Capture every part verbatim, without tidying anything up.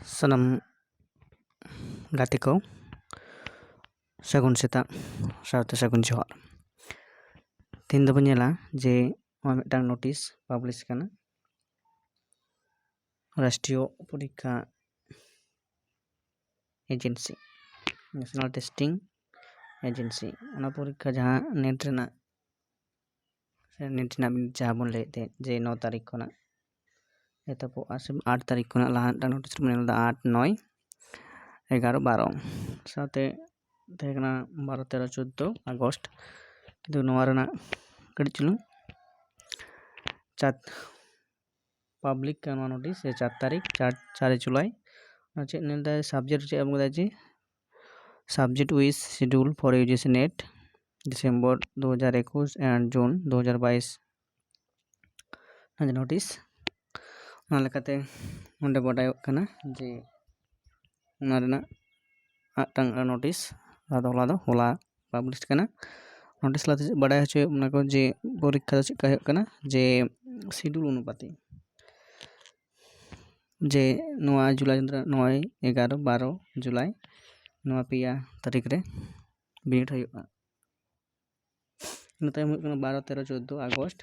ᱥᱟᱱᱟᱢ ᱜᱟᱛᱮ ᱠᱚ ᱥᱟᱹᱜᱩᱱ ᱥᱮᱛᱟᱜ ᱥᱟᱶᱛᱮ ᱥᱟᱹᱜᱩᱱ ᱡᱚᱦᱟᱨ᱾ ᱛᱮᱦᱮᱧ ᱫᱚᱵᱚᱱ ᱧᱮᱞᱟ ᱡᱮ ᱱᱚᱣᱟ ᱢᱤᱫᱴᱟᱝ ᱱᱳᱴᱤᱥ ᱯᱟᱵᱽᱞᱤᱥ ᱠᱟᱱᱟ ᱨᱟᱥᱴᱨᱤᱭᱚ ᱯᱚᱨᱤᱠᱠᱷᱟ ᱮᱡᱮᱱᱥᱤ, ᱱᱮᱥᱱᱟᱞ ᱴᱮᱥᱴᱤᱝ ᱮᱡᱮᱱᱥᱤ᱾ ᱚᱱᱟ ᱯᱚᱨᱤᱠᱠᱷᱟ ᱡᱟᱦᱟᱸ ᱱᱮᱴ ᱨᱮᱱᱟᱜ ᱥᱮ ᱱᱮᱴ ᱨᱮᱱᱟᱜ ᱡᱟᱦᱟᱸ ᱵᱚᱱ ᱞᱟᱹᱭᱮᱫ ᱛᱟᱦᱮᱸᱫ ᱡᱮ ᱱᱚ ᱛᱟᱹᱨᱤᱠᱷ ᱠᱷᱚᱱᱟᱜ ᱮᱛᱚᱦᱚᱵᱚᱜᱼᱟ ᱥᱮ ᱟᱴ ᱛᱟᱹᱨᱤᱠᱷ ᱠᱷᱚᱱᱟᱜ ᱞᱟᱦᱟ ᱢᱤᱫᱴᱟᱝ ᱱᱳᱴᱤᱥ ᱵᱚᱱ ᱧᱮᱞ ᱞᱮᱫᱟ, ᱟᱴ, ᱱᱚᱭ, ᱮᱜᱟᱨᱚ, ᱵᱟᱨᱚ᱾ ᱥᱟᱶᱛᱮ ᱛᱟᱦᱮᱸ ᱠᱟᱱᱟ ᱵᱟᱨᱚ, ᱛᱮᱨᱚ, ᱪᱳᱫᱽᱫᱳ ᱟᱜᱚᱥᱴ᱾ ᱠᱤᱱᱛᱩ ᱱᱚᱣᱟ ᱨᱮᱱᱟᱜ ᱠᱟᱹᱴᱤᱡ ᱪᱩᱞᱩᱝ ᱪᱟᱨ ᱯᱟᱵᱽᱞᱤᱠ ᱠᱟᱱᱟ ᱱᱚᱣᱟ ᱱᱳᱴᱤᱥ, ᱥᱮ ᱪᱟᱨ ᱛᱟᱹᱨᱤᱠᱷ, ᱪᱟᱨ, ᱪᱟᱨᱮ ᱡᱩᱞᱟᱭ᱾ ᱚᱱᱟ ᱪᱮᱫ ᱧᱮᱞ ᱫᱟᱭ, ᱥᱟᱵᱡᱮᱠᱴ ᱪᱮᱫ ᱮᱢ ᱠᱟᱫᱟ ᱡᱮ subject with schedule for U G C NET December ᱫᱩ ᱦᱟᱡᱟᱨ ᱮᱠᱩᱥ and June ᱫᱩ ᱦᱟᱡᱟᱨ ᱵᱟᱭᱤᱥ᱾ ᱱᱚᱣᱟ ᱱᱳᱴᱤᱥ, ᱚᱱᱟ ᱞᱮᱠᱟᱛᱮ ᱱᱚᱰᱮ ᱵᱟᱰᱟᱭᱚᱜ ᱠᱟᱱᱟ ᱡᱮ ᱚᱱᱟ ᱨᱮᱱᱟᱜ ᱢᱤᱫᱴᱟᱝ ᱱᱳᱴᱤᱥ, ᱟᱫᱚ ᱦᱚᱞᱟ ᱫᱚ ᱦᱚᱞᱟ ᱯᱟᱵᱽᱞᱤᱥ ᱠᱟᱱᱟ᱾ ᱱᱳᱴᱤᱥ ᱛᱟᱞᱟᱛᱮ ᱵᱟᱰᱟᱭ ᱦᱚᱪᱚᱭᱮᱫ ᱵᱚᱱᱟ ᱠᱚ ᱡᱮ ᱯᱚᱨᱤᱠᱠᱷᱟ ᱫᱚ ᱪᱮᱫᱠᱟ ᱦᱩᱭᱩᱜ ᱠᱟᱱᱟ, ᱡᱮ ᱥᱤᱰᱩᱞ ᱚᱱᱩᱯᱟᱛᱤ ᱡᱮ ᱱᱚᱣᱟ ᱡᱩᱞᱟᱭ ᱪᱟᱸᱫᱳ ᱨᱮ ᱱᱚᱭ, ᱮᱜᱟᱨᱚ, ᱵᱟᱨᱚ ᱡᱩᱞᱟᱭ, ᱱᱚᱣᱟ ᱯᱮᱭᱟ ᱛᱟᱹᱨᱤᱠᱷ ᱨᱮ ᱵᱤᱱᱤᱰ ᱦᱩᱭᱩᱜᱼᱟ᱾ ᱤᱱᱟᱹ ᱛᱟᱭᱚᱢ ᱦᱩᱭᱩᱜ ᱠᱟᱱᱟ ᱵᱟᱨᱚ, ᱛᱮᱨᱚ, ᱪᱳᱫᱽᱫᱳ ᱟᱜᱚᱥᱴ,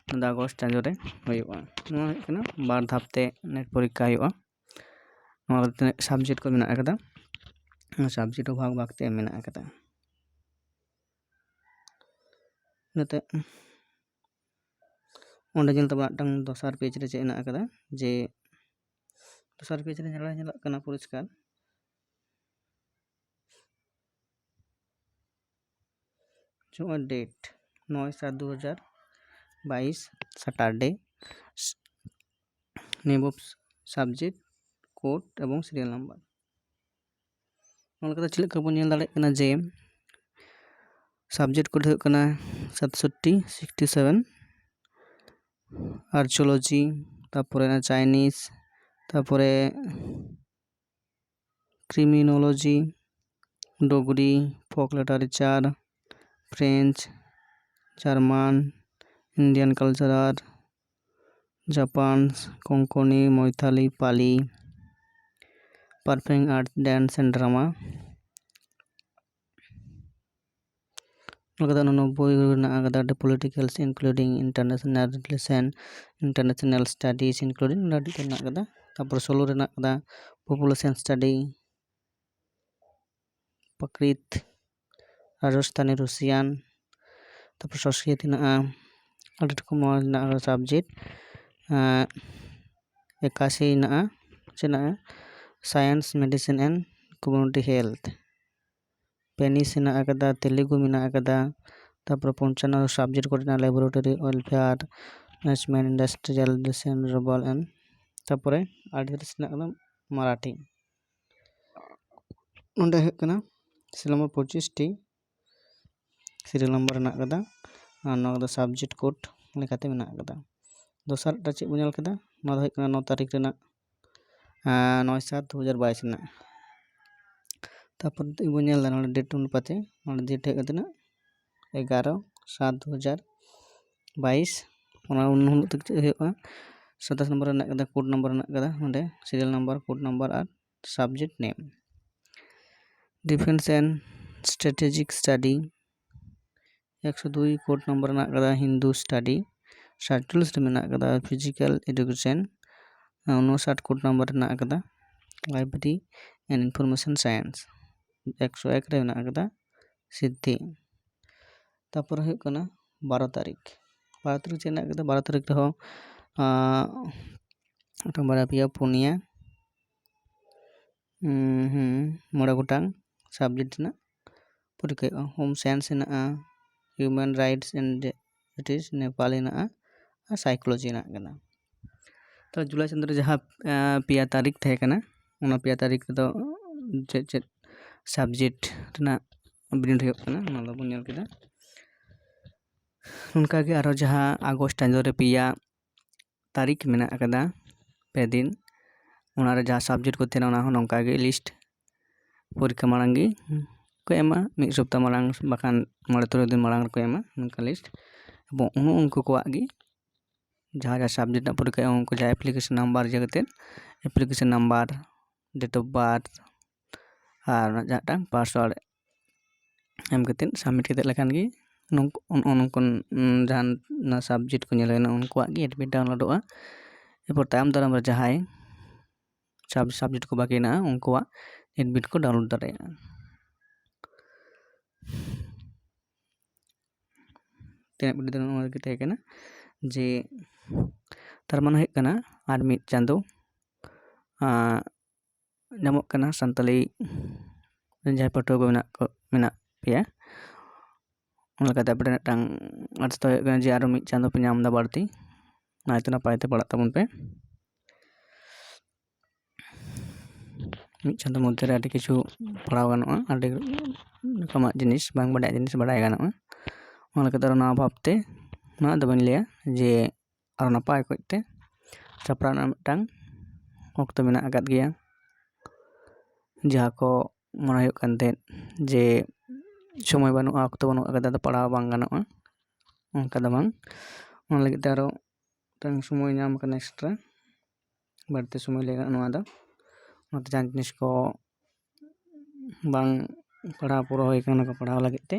ᱱᱚᱣᱟ ᱫᱚ ᱟᱜᱚᱥᱴ ᱪᱟᱸᱫᱳ ᱨᱮ ᱦᱩᱭᱩᱜᱼᱟ᱾ ᱱᱚᱣᱟ ᱦᱩᱭᱩᱜ ᱠᱟᱱᱟ ᱵᱟᱨ ᱫᱷᱟᱯ ᱛᱮ ᱱᱮᱴ ᱯᱚᱨᱤᱠᱠᱷᱟ ᱦᱩᱭᱩᱜᱼᱟ᱾ ᱱᱚᱣᱟ ᱨᱮ ᱛᱤᱱᱟᱹᱜ ᱥᱟᱵᱡᱮᱠᱴ ᱠᱚ ᱢᱮᱱᱟᱜ ᱟᱠᱟᱫᱟ, ᱚᱱᱟ ᱥᱟᱵᱡᱮᱠᱴ ᱦᱚᱸ ᱵᱷᱟᱜᱽ ᱵᱷᱟᱜᱽ ᱛᱮ ᱮᱢ ᱢᱮᱱᱟᱜ ᱟᱠᱟᱫᱟ᱾ ᱤᱱᱟᱹᱛᱮ ᱚᱸᱰᱮ ᱧᱮᱞ ᱛᱟᱵᱚᱱ ᱢᱤᱫᱴᱟᱝ ᱫᱚᱥᱟᱨ ᱯᱮᱡᱽ ᱨᱮ ᱪᱮᱫ ᱦᱮᱱᱟᱜ ᱟᱠᱟᱫᱟ, ᱡᱮ ᱫᱚᱥᱟᱨ ᱯᱮᱡᱽ ᱨᱮ ᱧᱮᱞ ᱧᱮᱞᱚᱜ ᱠᱟᱱᱟ ᱯᱚᱨᱤᱥᱠᱟᱨ ᱱᱚᱜᱼᱚᱭ ᱰᱮᱴ ᱱᱚᱭ ᱥᱟᱛ ᱫᱩ ᱦᱟᱡᱟᱨ ᱵᱟᱭᱤᱥ, Saturday, name of subject, code ᱮᱵᱚᱝ serial number᱾ ᱚᱱᱟ ᱞᱮᱠᱟᱛᱮ ᱪᱮᱫ ᱞᱮᱠᱟ ᱵᱚᱱ ᱧᱮᱞ ᱫᱟᱲᱮᱭᱟᱜ ᱠᱟᱱᱟ ᱡᱮ subject code ᱦᱩᱭᱩᱜ ᱠᱟᱱᱟ ᱥᱟᱛᱥᱚᱴᱴᱤ, sixty seven, archaeology, ᱛᱟᱨᱯᱚᱨᱮ ᱚᱱᱟ Chinese, ᱛᱟᱨᱯᱚᱨᱮ criminology, Dogri, folk literature, French, German, Indian culture, Japanese, Konkani, Maithili, Pali, Performing Arts, Dance and Drama. ᱚᱱᱟ ᱠᱟᱛᱮ ᱚᱱᱟ ᱱᱚᱵᱵᱳᱭ ᱨᱮᱱᱟᱜ ᱠᱟᱫᱟ The Political, Including International Relation, International Studies, Including ᱚᱱᱟ ᱟᱹᱰᱤ ᱩᱛᱟᱹᱨ ᱢᱮᱱᱟᱜ ᱠᱟᱫᱟ᱾ ᱛᱟᱨᱯᱚᱨ ᱥᱳᱞᱳ ᱨᱮᱱᱟᱜ ᱠᱟᱫᱟ Population Study, ᱯᱨᱟᱠᱨᱤᱛ, ᱨᱟᱡᱚᱥᱛᱷᱟᱱᱤ, ᱨᱩᱥᱤᱭᱟᱱ, ᱛᱟᱨᱯᱚᱨ ᱥᱚᱝᱥᱠᱨᱤᱛ ᱦᱮᱱᱟᱜᱼᱟ, ᱟᱹᱰᱤ ᱨᱚᱠᱚᱢ ᱦᱮᱱᱟᱜᱼᱟ ᱥᱟᱵᱡᱮᱠᱴ᱾ ᱮᱠᱟᱥᱤ ᱦᱮᱱᱟᱜᱼᱟ, ᱪᱮᱫ ᱦᱮᱱᱟᱜᱼᱟ? Science, Medicine and Community Health᱾ ᱯᱮᱱᱤᱥ ᱦᱮᱱᱟᱜ ᱟᱠᱟᱫᱟ, ᱛᱮᱞᱮᱜᱩ ᱢᱮᱱᱟᱜ ᱟᱠᱟᱫᱟ, ᱛᱟᱨᱯᱚᱨᱮ ᱯᱚᱧᱪᱟᱱᱱᱚ ᱥᱟᱵᱡᱮᱠᱴ ᱠᱚᱨᱮᱱᱟᱜ laboratory, welfare, management, industrial relation, rural and, ᱛᱟᱨᱯᱚᱨᱮ ᱟᱴᱛᱨᱤᱥ ᱦᱮᱱᱟᱜ ᱟᱠᱟᱫᱟ ᱢᱟᱨᱟᱴᱷᱤ᱾ ᱱᱚᱰᱮ ᱦᱩᱭᱩᱜ ᱠᱟᱱᱟ ᱥᱤᱨᱤᱭᱟᱞ ᱱᱚᱢᱵᱚᱨ ᱯᱚᱸᱪᱤᱥ ᱴᱤ ᱥᱤᱨᱤᱭᱟᱞ ᱱᱟᱢᱵᱟᱨ ᱦᱮᱱᱟᱜ ᱟᱠᱟᱫᱟ᱾ ᱟᱨ ᱱᱚᱣᱟ ᱠᱚᱫᱚ ᱥᱟᱵᱡᱮᱠᱴ ᱠᱳᱰ ᱞᱮᱠᱟᱛᱮ ᱢᱮᱱᱟᱜ ᱟᱠᱟᱫᱟ᱾ ᱫᱚᱥᱟᱨ ᱮᱴᱟᱜ ᱪᱮᱫ ᱵᱚᱱ ᱧᱮᱞ ᱠᱮᱫᱟ, ᱱᱚᱣᱟ ᱫᱚ ᱦᱩᱭᱩᱜ ᱠᱟᱱᱟ ᱱᱚ ᱛᱟᱹᱨᱤᱠᱷ ᱨᱮᱱᱟᱜ, ᱟᱨ ᱱᱚᱭ ᱥᱟᱛ ᱫᱩ ᱦᱟᱡᱟᱨ ᱵᱟᱭᱤᱥ ᱨᱮᱱᱟᱜ᱾ ᱛᱟᱨᱯᱚᱨ ᱵᱚᱱ ᱧᱮᱞ ᱮᱫᱟ ᱱᱚᱰᱮ ᱰᱮᱴ ᱚᱱᱩᱯᱟᱛᱮ, ᱱᱚᱰᱮ ᱰᱮᱴ ᱦᱩᱭᱩᱜ ᱠᱟᱱᱟ ᱛᱤᱱᱟᱹᱜ? ᱮᱜᱟᱨᱚ ᱥᱟᱛ ᱫᱩ ᱦᱟᱡᱟᱨ ᱵᱟᱭᱤᱥ᱾ ᱚᱱᱟ ᱩᱱ ᱦᱤᱞᱳᱜ ᱛᱮ ᱪᱮᱫ ᱦᱩᱭᱩᱜᱼᱟ? ᱥᱟᱛᱟᱥ ᱱᱚᱢᱵᱚᱨ ᱨᱮᱱᱟᱜ ᱠᱟᱫᱟ, ᱠᱳᱰ ᱱᱟᱢᱵᱟᱨ ᱨᱮᱱᱟᱜ ᱠᱟᱫᱟ ᱱᱚᱰᱮ, serial number, code number R subject name. Defence and Strategic Study, ᱮᱠᱥᱚ ᱫᱩᱭ ᱠᱳᱰ ᱱᱟᱢᱵᱟᱨ ᱨᱮᱱᱟᱜ ᱠᱟᱫᱟ ᱦᱤᱱᱫᱩ ᱥᱴᱟᱰᱤ, ᱥᱟᱛᱪᱚᱞᱞᱤᱥ ᱨᱮ ᱢᱮᱱᱟᱜ ᱠᱟᱫᱟ ᱯᱷᱤᱡᱤᱠᱮᱞ ᱮᱰᱩᱠᱮᱥᱚᱱ, ᱩᱱᱩᱥᱟᱴ ᱠᱳᱰ ᱱᱟᱢᱵᱟᱨ ᱨᱮᱱᱟᱜ ᱠᱟᱫᱟ ᱞᱟᱭᱵᱨᱮᱨᱤ ᱮᱱᱰ ᱤᱱᱯᱷᱚᱨᱢᱮᱥᱚᱱ ᱥᱟᱭᱮᱱᱥ, ᱮᱠᱥᱚ ᱮᱠ ᱨᱮ ᱢᱮᱱᱟᱜ ᱠᱟᱫᱟ ᱥᱤᱫᱽᱫᱷᱤ᱾ ᱛᱟᱨᱯᱚᱨᱮ ᱦᱩᱭᱩᱜ ᱠᱟᱱᱟ ᱵᱟᱨᱚ ᱛᱟᱹᱨᱤᱠᱷ᱾ ᱵᱟᱨᱚ ᱛᱟᱹᱨᱤᱠᱷ ᱪᱮᱫ ᱢᱮᱱᱟᱜ ᱠᱟᱫᱟ? ᱵᱟᱨᱚ ᱛᱟᱹᱨᱤᱠᱷ ᱨᱮᱦᱚᱸ, ᱟᱸ, ᱢᱤᱫᱴᱟᱝ ᱵᱟᱨᱭᱟ ᱯᱮᱭᱟ ᱯᱩᱱᱭᱟ, ᱩᱸ, ᱦᱩᱸ, ᱢᱚᱬᱮ ᱜᱚᱴᱟᱝ ᱥᱟᱵᱡᱮᱠᱴ ᱨᱮᱱᱟᱜ ᱯᱚᱨᱤᱠᱠᱷᱟ ᱦᱩᱭᱩᱜᱼᱟ᱾ ᱦᱳᱢ ᱥᱟᱭᱮᱱᱥ ᱦᱮᱱᱟᱜᱼᱟ, human rights and justice, Nepali ᱦᱮᱱᱟᱜᱼᱟ, ᱟᱨ ᱥᱟᱭᱠᱳᱞᱚᱡᱤ ᱦᱮᱱᱟᱜ ᱠᱟᱫᱟ᱾ ᱛᱚ ᱡᱩᱞᱟᱭ ᱪᱟᱸᱫᱳ ᱨᱮ ᱡᱟᱦᱟᱸ, ᱟᱸ, ᱯᱮᱭᱟ ᱛᱟᱹᱨᱤᱠᱷ ᱛᱟᱦᱮᱸ ᱠᱟᱱᱟ, ᱚᱱᱟ ᱯᱮᱭᱟ ᱛᱟᱹᱨᱤᱠᱷ ᱨᱮᱫᱚ ᱪᱮᱫ ᱪᱮᱫ ᱥᱟᱵᱡᱮᱠᱴ ᱨᱮᱱᱟᱜ ᱵᱤᱱᱤᱰ ᱦᱩᱭᱩᱜ ᱠᱟᱱᱟ, ᱚᱱᱟ ᱫᱚᱵᱚᱱ ᱧᱮᱞ ᱠᱮᱫᱟ᱾ ᱚᱱᱠᱟᱜᱮ ᱟᱨᱦᱚᱸ ᱡᱟᱦᱟᱸ ᱟᱜᱚᱥᱴ ᱪᱟᱸᱫᱳ ᱨᱮ ᱯᱮᱭᱟ ᱛᱟᱹᱨᱤᱠᱷ ᱢᱮᱱᱟᱜ ᱟᱠᱟᱫᱟ, ᱯᱮ ᱫᱤᱱ, ᱚᱱᱟᱨᱮ ᱡᱟᱦᱟᱸ ᱥᱟᱵᱡᱮᱠᱴ ᱠᱚ ᱛᱟᱦᱮᱱᱟ, ᱚᱱᱟ ᱦᱚᱸ ᱱᱚᱝᱠᱟ ᱜᱮ ᱞᱤᱥᱴ ᱯᱚᱨᱤᱠᱠᱷᱟ ᱢᱟᱲᱟᱝ ᱜᱮ ᱠᱚ ᱮᱢᱟ, ᱢᱤᱫ ᱥᱚᱯᱛᱟ ᱢᱟᱲᱟᱝ ᱵᱟᱠᱷᱟᱱ ᱢᱚᱬᱮ ᱛᱩᱨᱩᱭ ᱫᱤᱱ ᱢᱟᱲᱟᱝ ᱨᱮᱠᱚ ᱮᱢᱟ ᱱᱚᱝᱠᱟ ᱞᱤᱥᱴ᱾ ᱮᱵᱚᱝ ᱩᱱᱠᱩ ᱠᱚᱣᱟᱜ ᱜᱮ ᱡᱟᱦᱟᱸ ᱡᱟᱦᱟᱸ subject ᱨᱮᱱᱟᱜ ᱯᱚᱨᱤᱠᱠᱷᱟ ᱮᱢ, ᱩᱱᱠᱩ ᱡᱟᱦᱟᱸ application number ᱤᱭᱟᱹ ᱠᱟᱛᱮᱫ, application number, date of birth ᱟᱨ ᱚᱱᱟ ᱡᱟᱦᱟᱸᱴᱟᱝ password ᱮᱢ ᱠᱟᱛᱮᱫ submit ᱠᱟᱛᱮᱫ ᱞᱮᱠᱷᱟᱱ ᱜᱮ ᱱᱩᱠᱩ ᱩᱱᱠᱩ ᱡᱟᱦᱟᱸ subject ᱠᱚ ᱧᱮᱞ ᱦᱩᱭᱱᱟ, ᱩᱱᱠᱩᱣᱟᱜ ᱜᱮ admit downloadᱚᱜᱼᱟ᱾ ᱮᱨᱯᱚᱨ ᱛᱟᱭᱚᱢ ᱫᱟᱨᱟᱢ ᱨᱮ ᱡᱟᱦᱟᱸᱭ sub subject ᱠᱚ ᱵᱟᱹᱠᱤ ᱦᱮᱱᱟᱜᱼᱟ, ᱩᱱᱠᱩᱣᱟᱜ admit ᱠᱚ download ᱫᱟᱲᱮᱭᱟᱜᱼᱟ᱾ ᱛᱮᱦᱮᱧᱟᱜ video ᱫᱚ ᱱᱚᱣᱟ ᱜᱮ ᱛᱟᱦᱮᱸ ᱠᱟᱱᱟ ᱡᱮ ᱛᱟᱨ ᱢᱟᱱᱮ ᱦᱩᱭᱩᱜ ᱠᱟᱱᱟ ᱟᱨ ᱢᱤᱫ ᱪᱟᱸᱫᱳ ᱟᱸ, ᱧᱟᱢᱚᱜ ᱠᱟᱱᱟ ᱥᱟᱱᱛᱟᱞᱤ ᱡᱟᱦᱟᱸᱭ ᱯᱟᱹᱴᱷᱩᱣᱟᱹ ᱠᱚ ᱢᱮᱱᱟᱜ ᱠᱚ, ᱢᱮᱱᱟᱜ ᱯᱮᱭᱟ᱾ ᱚᱱᱟ ᱞᱮᱠᱟᱛᱮ ᱟᱯᱮ ᱴᱷᱮᱱ ᱢᱤᱫᱴᱟᱝ ᱟᱨᱫᱟᱥ ᱫᱚ ᱦᱩᱭᱩᱜ ᱠᱟᱱᱟ ᱡᱮ ᱟᱨᱚ ᱢᱤᱫ ᱪᱟᱸᱫᱳ ᱯᱮ ᱧᱟᱢ ᱮᱫᱟ ᱵᱟᱹᱲᱛᱤ, ᱱᱟᱭᱛᱮ ᱱᱟᱯᱟᱭ ᱛᱮ ᱯᱟᱲᱦᱟᱜ ᱛᱟᱵᱚᱱ ᱯᱮ᱾ ᱢᱤᱫ ᱪᱟᱸᱫᱳ ᱢᱚᱫᱽᱫᱷᱮ ᱨᱮ ᱟᱹᱰᱤ ᱠᱤᱪᱷᱩ ᱯᱟᱲᱦᱟᱣ ᱜᱟᱱᱚᱜᱼᱟ, ᱟᱹᱰᱤ ᱨᱚᱠᱚᱢᱟᱜ ᱡᱤᱱᱤᱥ, ᱵᱟᱝ ᱵᱟᱰᱟᱭ ᱡᱤᱱᱤᱥ ᱵᱟᱰᱟᱭ ᱜᱟᱱᱚᱜᱼᱟ᱾ ᱚᱱᱟ ᱞᱮᱠᱟᱛᱮ ᱟᱨᱚ ᱱᱚᱣᱟ ᱵᱷᱟᱵᱽᱛᱮ ᱱᱚᱣᱟ ᱫᱚ ᱵᱟᱹᱧ ᱞᱟᱹᱭᱟ ᱡᱮ ᱟᱨᱚ ᱱᱟᱯᱟᱭ ᱚᱠᱚᱡ ᱛᱮ ᱥᱟᱯᱲᱟᱣ ᱨᱮᱱᱟᱜ ᱢᱤᱫᱴᱟᱝ ᱚᱠᱛᱚ ᱢᱮᱱᱟᱜ ᱟᱠᱟᱫ ᱜᱮᱭᱟ᱾ ᱡᱟᱦᱟᱸ ᱠᱚ ᱢᱚᱱᱮ ᱦᱩᱭᱩᱜ ᱠᱟᱱ ᱛᱟᱦᱮᱸᱫ ᱡᱮ ᱥᱚᱢᱚᱭ ᱵᱟᱹᱱᱩᱜᱼᱟ, ᱚᱠᱛᱚ ᱵᱟᱹᱱᱩᱜ ᱟᱠᱟᱫᱟ, ᱟᱫᱚ ᱯᱟᱲᱦᱟᱣ ᱵᱟᱝ ᱜᱟᱱᱚᱜᱼᱟ, ᱚᱱᱠᱟ ᱫᱚ ᱵᱟᱝ᱾ ᱚᱱᱟ ᱞᱟᱹᱜᱤᱫ ᱛᱮ ᱟᱨᱚ ᱢᱤᱫᱴᱟᱝ ᱥᱚᱢᱚᱭ ᱧᱟᱢ ᱟᱠᱟᱱᱟ extra, ᱵᱟᱹᱲᱛᱤ ᱥᱚᱢᱚᱭ ᱞᱟᱹᱭ ᱜᱟᱱᱚᱜᱼᱟ ᱱᱚᱣᱟ ᱫᱚ᱾ ᱚᱱᱟᱛᱮ ᱡᱟᱦᱟᱸ ᱡᱤᱱᱤᱥ ᱠᱚ ᱵᱟᱝ ᱯᱟᱲᱦᱟᱣ ᱯᱩᱨᱟᱹᱣ ᱦᱩᱭ ᱠᱟᱱᱟ, ᱚᱱᱟ ᱠᱚ ᱯᱟᱲᱦᱟᱣ ᱞᱟᱹᱜᱤᱫ ᱛᱮ